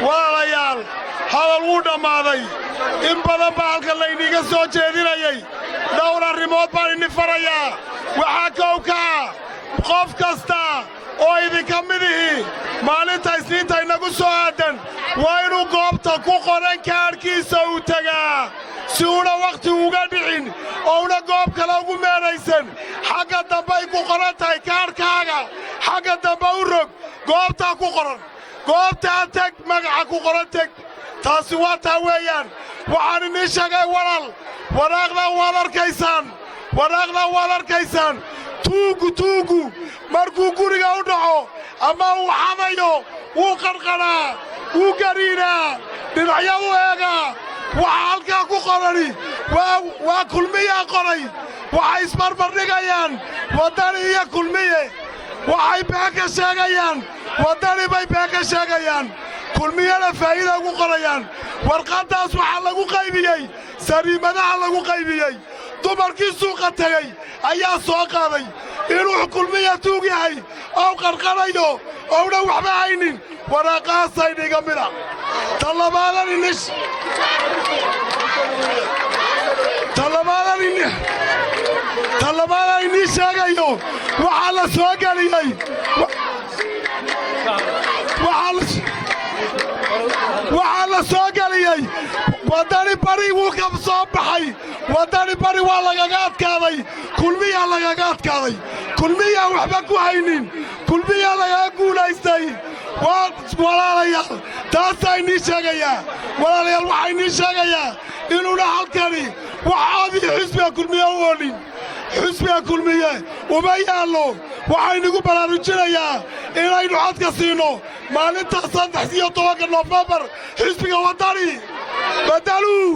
Walaalayaal, hadal wuu dhammaaday. In badan baa halkan layniga soo jeedinayay. Dhowr arrimood baan idin farayaa. Waxaa kow ka ah, qof kasta oo idinka midihi maalinta Isniinta inagu soo aadan waa inuu goobta ku qoran kaadhkiisa uu tegaa, si uuna wakhti uga dhicin oo una goob kale ugu meeraysan. Xagga dambey ku qoran tahay kaadhkaaga, xagga dambe u rog, goobtaa ku qoran, goobtaa teg, magaca ku qoran teg. Taasi waa taa weeyaan. Waxaan idiin sheegay, walaal, waraaqdan waad arkaysaan, waraaqdan waad arkaysaan. Tuuggu, tuuggu markuu guriga u dhaco ama uu xadayo, wuu qarqadhaa, wuu gariinaa, dhinacyadu eegaa. Waxa halkaa ku qorani waa Kulmiyaa qoray. Waxay isbarbardhigayaan Waddani iyo Kulmiye. Waxay been ka sheegayaan Waddani bay been ka sheegayaan, Kulmiyana faa'iida ugu qorayaan. Warqaddaas waxaa lagu qaybiyey sariimadaha lagu qaybiyey. Dumarkii suuqa tegey ayaa soo qaaday. Inuu Kulmiya tuug yahay oo qarqanayo ouna waxba haynin waraaqahaasayniga mida. Ta labaadan inii sheegayo, waxaa la soo geliyey, waxaa la soo geliyey Waddani bari wuu ka soo baxay. Waddani bari waa lagaga adkaaday, Kulmiyaa lagaga adkaaday. Kulmiyaa waxba ku haynin, Kulmiyaa lagaga guulaystay. Waa walaalayaal, taasaa inii sheegayaa. Walaalayaal, waxaa inii sheegayaa inuuna halkani waxoodii xisbiga Kulmiye u oolin. Xisbiga Kulmiye uma yaallo. Waxaynugu baraarujinayaa inaynu codka siinno maalinta 13-ka Nofembar xisbiga Waddani badaluu.